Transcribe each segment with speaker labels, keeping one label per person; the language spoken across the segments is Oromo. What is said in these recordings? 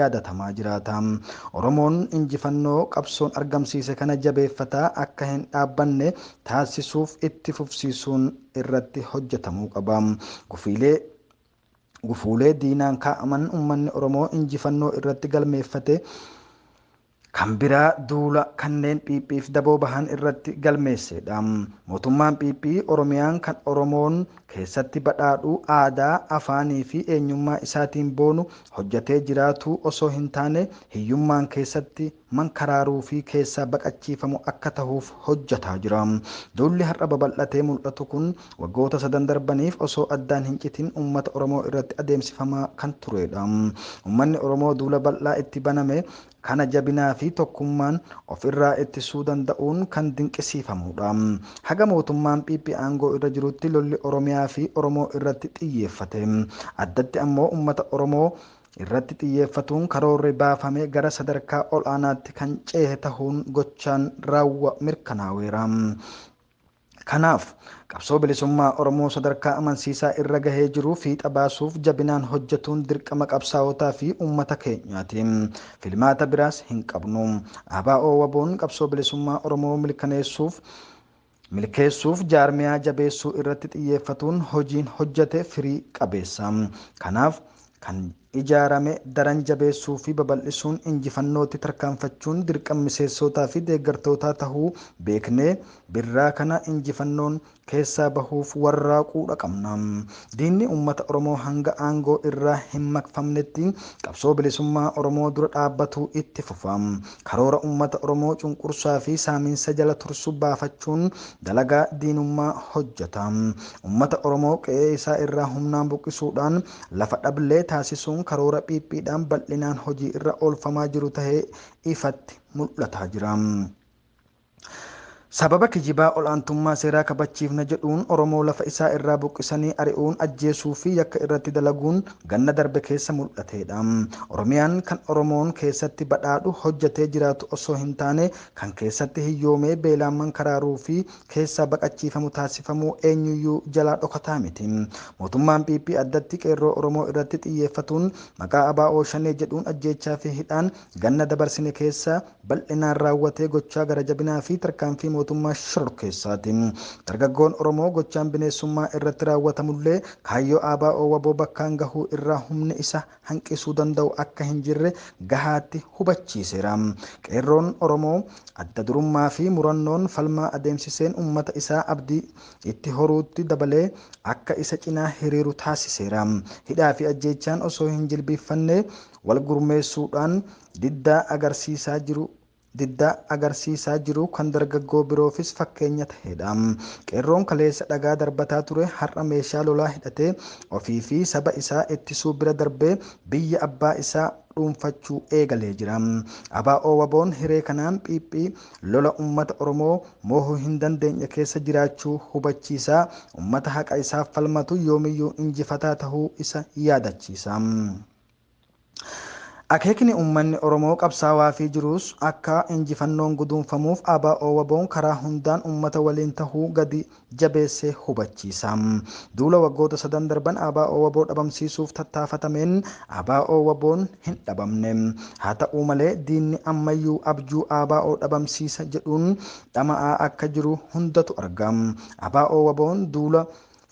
Speaker 1: yaadatamaa jiraata. Oromoon injifannoo qabsoon argamsiise kana jabeeffataa akka hin dhaabbanne taasisuuf itti fufsiisuun irratti hojjetamuu qaba. Gufuulee diinaan kaa'aman uummanni Oromoo injifannoo irratti galmeeffate kan biraa duula kanneen Phiiphiif daboo bahan irratti galmeessedha. Mootummaan Phiiphii Oromiyaan kan Oromoon keessatti badhaadhu aadaa, afaanii fi eenyummaa isaatiin boonu hojjetee jiraatu osoo hin taane hiyyummaan keessatti mankaraaruu fi keessaa baqachiifamu akka tahuuf hojjetaa jira. Duulli har'a babal'atee mul'atu kun waggoota sadan darbaniif osoo addaan hin citin uummata Oromoo irratti adeemsifamaa kan turedha. Uummanni Oromoo duula bal'aa itti baname kana jabinaa fi tokkummaan ofirraa ittisuu danda'uun kan dinqisiifamudha. Haga mootummaan Phiiphii aangoo irra jirutti lolli Oromiyaa fi Oromoo irratti xiyyeeffate. Addatti ammoo uummata Oromoo irratti xiyyeeffatuun karoorri baafame gara sadarkaa ol aanaatti kan cehe tahuun gochaan raawwa mirkanaaweera. Kanaaf qabsoo bilisummaa Oromoo sadarkaa amansiisaa irra gahee jiru fiixa baasuuf jabinaan hojjetuun dirqama qabsaa'otaa fi uummata keenyaati. Filmaata biraas hin qabnu. ABO WBOn qabsoo bilisummaa Oromoo milkeessuuf jaarmiyaa jabeessuu irratti xiyyeeffatuun hojiin hojjete firii qabeessa. Kanaaf kan ijaarame daran jabeessuu fi babal'isuun injifannootti tarkaanfachuun dirqama miseensotaa fi deeggartootaa tahuu beeknee birraa kana injifannoon keessaa bahuuf warraaquudha qabna. Diinni uummata Oromoo hanga aangoo irraa hin maqfamnetti qabsoo bilisummaa Oromoo dura dhaabbatu itti fufa. Karoora uummata Oromoo cunqursaa fi saamiinsa jala tursu baafachuun dalagaa diinummaa hojjeta. Uummata Oromoo qe'ee isaa irraa humnaan buqqisuudhaan lafa dhablee taasisuun karoora Phiiphiidhaan bal'inaan hojii irra oolfamaa jiru tahee ifatti mul'ataa jira. Sababa kijibaa ol'aantummaa seeraa kabachiifna jedhuun Oromoo lafa isaa irraa buqqisanii ari'uun ajjeesuu fi yakka irratti dalaguun ganna darbe keessa mul'atedha. Oromiyaan kan Oromoon keessatti badhaadhu hojjetee jiraatu osoo hin taane kan keessatti hiyyoomee beelaan mankaraaruu fi keessaa baqachiifamu taasifamuu eenyuyyuu jalaa dhokataa miti. Mootummaan Phiiphii addatti qeerroo Oromoo irratti xiyyeeffatuun maqaa ABO Shanee jedhuun ajjeechaa fi hidhaan ganna dabarsine keessa bal'inaan raawwatee gochaa gara jabinaa fi tarkaanfii mootummaa shororkeessaati. Dargaggoon Oromoo gochaan bineensummaa irratti raawwatamullee kaayyoo ABO WBO bakkaan gahuu irraa humni isa hanqisuu danda'u akka hin jirre gahaatti hubachiiseera. Qeerroon Oromoo adda durummaa fi murannoon falmaa adeemsiseen uummata isaa abdii itti horuutti dabalee akka isa cinaa hiriiru taasiseera. Hidhaa fi ajjeechaan osoo hin jilbiiffanne wal gurmeessuudhaan diddaa agarsiisaa jiru kan dargaggoo biroofis fakkeenya ta'edha. Qeerroon kaleessa dhagaa darbataa ture har'a meeshaa lolaa hidhatee ofii fi saba isaa ittisuu bira darbee biyya abbaa isaa dhuunfachuu eegalee jira. ABO WBOn hiree kanaan Phiiphii lola uummata Oromoo moohuu hin dandeenye keessa jiraachuu hubachiisaa uummata haqa isaaf falmatu yoomiyyuu injifataa tahuu isa yaadachiisa. Akeekni uummanni Oromoo qabsaawaa fi jirus akka injifannoon guduunfamuuf ABO WBOn karaa hundaan uummata waliin tahuu gadi jabeessee hubachiisa. Duula waggoota sadan darban ABO WBO dhabamsiisuuf tattaafatameen ABO WBOn hin dhabamne. Haa ta'u malee diinni ammayyuu abjuu ABO dhabamsiisa jedhuun dhama'aa akka jiru hundatu argama. ABO WBOn duula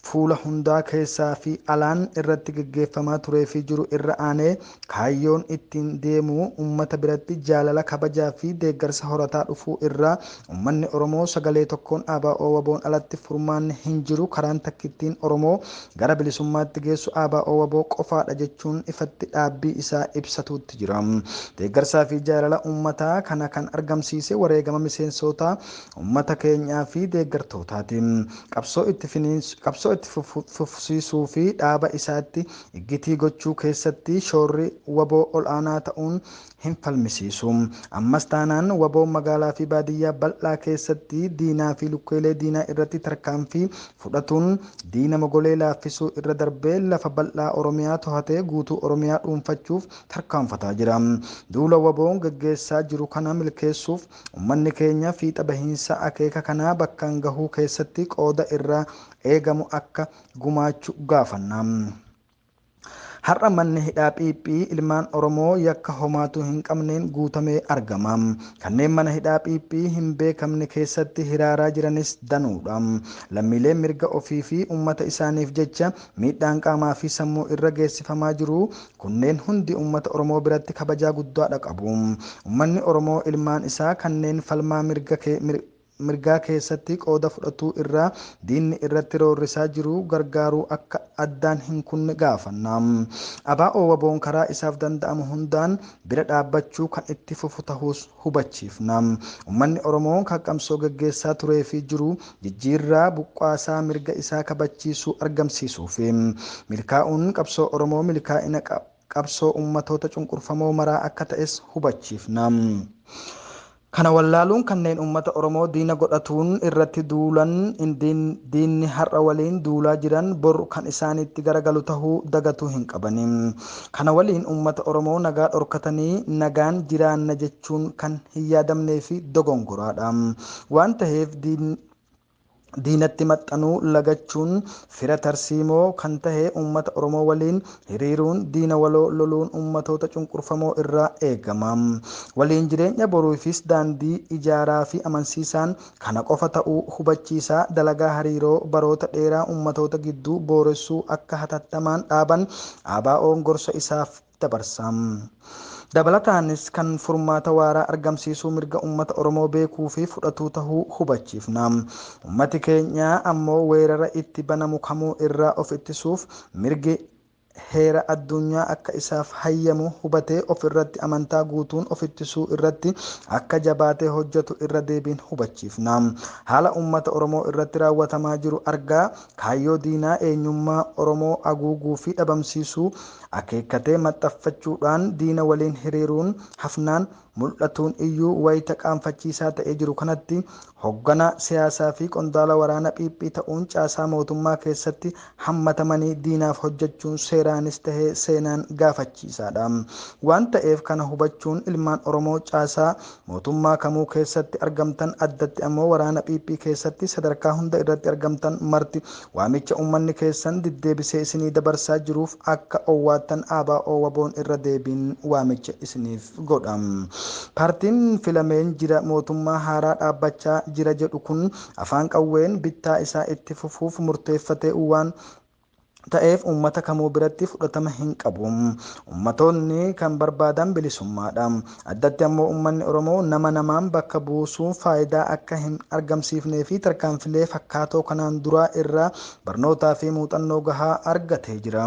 Speaker 1: fuula hundaa keessaa fi alaan irratti geggeeffamaa turee fi jiru irra aanee kaayyoon ittiin deemu uummata biratti jaalala kabajaa fi deeggarsa horataa dhufuu irraa uummanni Oromoo sagalee tokkoon ABO WBOn alatti furmaanni hin jiru karaan takkittiin Oromoo gara bilisummaatti geessu ABO WBO qofaadha jechuun ifatti dhaabbii isaa ibsatuutti jira. Deeggarsaa fi jaalala uummataa kana kan argamsiise wareegama miseensotaa uummata keenyaa fi deeggartootaati. Qabsoo itti fufsiisuu fi dhaaba isaatti iggitii gochuu keessatti shoorri WBO ol'aanaa ta'uun hin falmisiisu. Ammas taanaan WBO magaalaa fi baadiyyaa bal'aa keessatti diinaa fi lukkeelee diinaa irratti tarkaanfii fudhatuun diina mogolee laaffisuu irra darbee lafa bal'aa Oromiyaa to'atee guutuu Oromiyaa dhuunfachuuf tarkaanfataa jira. Duula WBOn geggeessaa jiru kana milkeessuuf uummanni keenya fiixa bahiinsa akeeka kanaa bakkaan gahuu keessatti qooda irraa eegamu akka gumaachu gaafanna. Har'a manni hidhaa PP ilmaan Oromoo yakka homaatu hin qabneen guutamee argama. Kanneen mana hidhaa PP hin beekamne keessatti hiraaraa jiranis danuudha. Lammiileen mirga ofii fi uummata isaaniif jecha miidhaan qaamaa fi sammuu irra geessifamaa jiru kunneen hundi uummata Oromoo biratti kabajaa guddaadha qabu. Uummanni Oromoo ilmaan isaa kanneen falmaa mirgaa keessatti qooda fudhatuu irraa diinni irratti roorrisaa jiru gargaaruu akka addaan hin kunne gaafanna. ABO WBOn karaa isaaf danda'amu hundaan bira dhaabbachuu kan itti fufu ta'uus hubachiifna. Uummanni Oromoo kan qabsoo gaggeessaa turee fi jiru jijjiirraa buqqaasaa mirga isaa kabachiisuu argamsiisuuf milkaa'uun qabsoo Oromoo milkaa'ina qabsoo uummatoota cunqurfamoo maraa akka ta'es hubachiifna. Kana wallaaluun kanneen uummata Oromoo diina godhatuun irratti duulan diinni har'a waliin duulaa jiran bor kan isaanitti garagalu tahuu dagatuu hin qabani. Kana waliin uummata Oromoo nagaa dhorkatanii nagaan jiraanna jechuun kan hin yaadamnee fi dogongoraadha. Waan ta'eef diinatti maxxanuu lagachuun fira tarsiimoo kan tahe uummata Oromoo waliin hiriiruun diina waloo loluun uummatoota cunqurfamoo irraa eegama. Waliin jireenya boruufis daandii ijaaraa fi amansiisaan kana qofa ta'uu hubachiisaa dalagaa hariiroo baroota dheeraa uummatoota gidduu booressuu akka hatattamaan dhaaban ABO'n gorsa isaaf dabarsa. Dabalataanis kan furmaata waaraa argamsiisuu mirga uummata Oromoo beekuu fi fudhatuu tahuu hubachiifna. Uummati keenya ammoo weerara itti banamu kamuu irraa of ittisuuf mirgi heera addunyaa akka isaaf hayyamu hubatee of irratti amantaa guutuun of ittisuu irratti akka jabaatee hojjetu irra deebiin hubachiifna. Haala uummata Oromoo irratti raawwatamaa jiru argaa kaayyoo diinaa eenyummaa Oromoo haguuguu fi dhabamsiisuu akeekkatee maxxanfachuudhaan diina waliin hiriiruun hafnaan mul'atuun iyyuu wayita qaanfachiisaa ta'ee jiru kanatti hoggana siyaasaa fi qondaala waraana PP ta'uun caasaa mootummaa keessatti hammatamanii diinaaf hojjechuun seeraanis tahee seenaan gaafachiisaadha. Waan ta'eef kana hubachuun ilmaan Oromoo caasaa mootummaa kamuu keessatti argamtan addatti ammoo waraana PP keessatti sadarkaa hunda irratti argamtan marti waamicha uummanni keessan deddeebisee isinii dabarsaa jiruuf akka owwaattan ABO WBOn irra deebiin waamicha isiniif godha. Paartiin filameen jira mootummaa haaraa dhaabbachaa jira jedhu kun afaan qawween bittaa isaa itti fufuuf murteeffatee waan ta'eef uummata kamuu biratti fudhatama hin qabu. Uummatoonni kan barbaadan bilisummaadha. Addatti ammoo uummanni Oromoo nama namaan bakka buusuun faayidaa akka hin argamsiifnee fi tarkaanfilee fakkaatoo kanaan duraa irraa barnootaa fi muuxannoo gahaa argatee jira.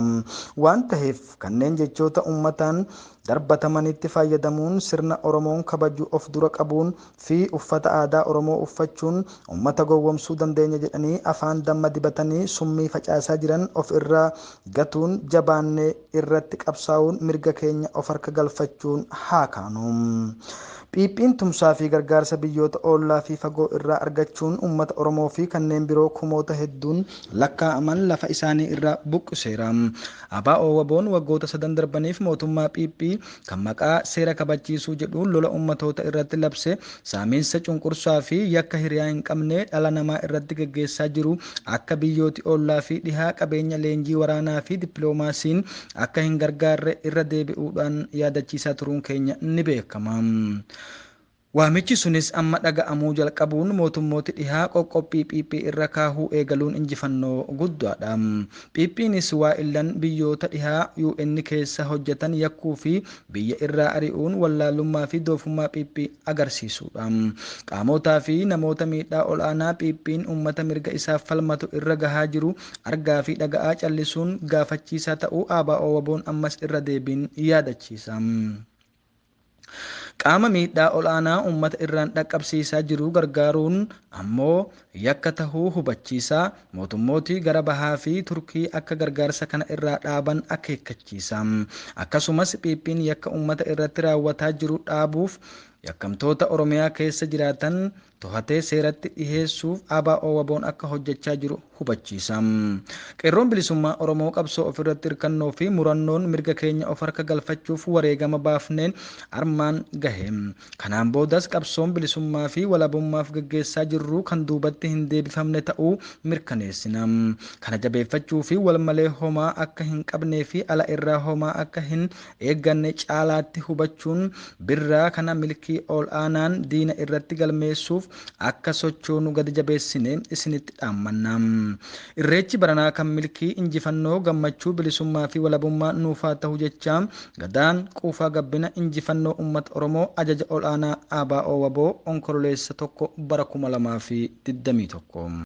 Speaker 1: Waan ta'eef kanneen jechoota uummataan darbatamanitti fayyadamuun sirna Oromoon kabaju of dura qabuun fi uffata aadaa Oromoo uffachuun uummata gowwomsuu dandeenya jedhanii afaan damma dibatanii summii facaasaa jiran of irraa gatuun jabaannee irratti qabsaa'uun mirga keenya of harka galfachuun haa kaanu. PP'n tumsaa fi gargaarsa biyyoota ollaa fi fagoo irraa argachuun uummata Oromoo fi kanneen biroo kumoota hedduun lakkaa'aman lafa isaanii irraa buqqiseera. ABO WBOn waggoota sadan darbaniif mootummaa PP kan maqaa seera kabachiisuu jedhuun lola uummatoota irratti labse saamiinsa cunqursaa fi yakka hiriyaa hin qabne dhala namaa irratti gaggeessaa jiru akka biyyooti ollaa fi dhihaa qabeenya leenjii waraanaa fi dippiloomaasiin akka hin gargaarre irra deebi'uudhaan yaadachiisaa turuun keenya ni beekama. Waamichi sunis amma dhaga'amuu jalqabuun mootummooti dhihaa qoqqophii PP irra kaahuu eegaluun injifannoo guddaadha. PPnis waa illan biyyoota dhihaa UN keessa hojjetan yakkuu fi biyya irraa ari'uun wallaalummaa fi doofummaa PP agarsiisuudha. Qaamotaa fi namoota miidhaa ol'aanaa PP'n uummata mirga isaaf falmatu irra gahaa jiru argaa fi dhaga'aa callisuun gaafachiisaa ta'uu ABO WBOn ammas irra deebiin yaadachiisa. Qaama miidhaa ol'aanaa uummata irraan dhaqqabsiisaa jiru gargaaruun ammoo yakka tahuu hubachiisaa mootummootii gara bahaa fi Turkii akka gargaarsa kana irraa dhaaban akeekkachiisa. Akkasumas PP'n yakka uummata irratti raawwataa jiru dhaabuuf yakkamtoota Oromiyaa keessa jiraatan to'atee seeratti dhiheessuuf ABO WBO'n akka hojjechaa jiru hubachiisa. Qeerroon bilisummaa Oromoo qabsoo ofirratti hirkannoo fi murannoon mirga keenya of harka galfachuuf wareegama baafneen armaan gahe. Kanaan boodas qabsoon bilisummaa fi walabummaaf gaggeessaa jirru kan duubatti hin deebifamne ta'uu mirkaneessina. Kana jabeeffachuu fi wal malee homaa akka hin qabnee fi ala irraa homaa akka hin eegganne caalaatti hubachuun birraa kana milkii ol aanaan diina irratti galmeessuuf akka sochoonu gadi jabeessine isinitti dhaammanna. Irreechi baranaa kan milkii injifannoo gammachuu bilisummaa fi walabummaa nuufaa ta'u jecha gadaan quufaa gabbina injifannoo uummata Oromoo ajaja ol aanaa ABO WBO onkololeessa 1 bara 2021.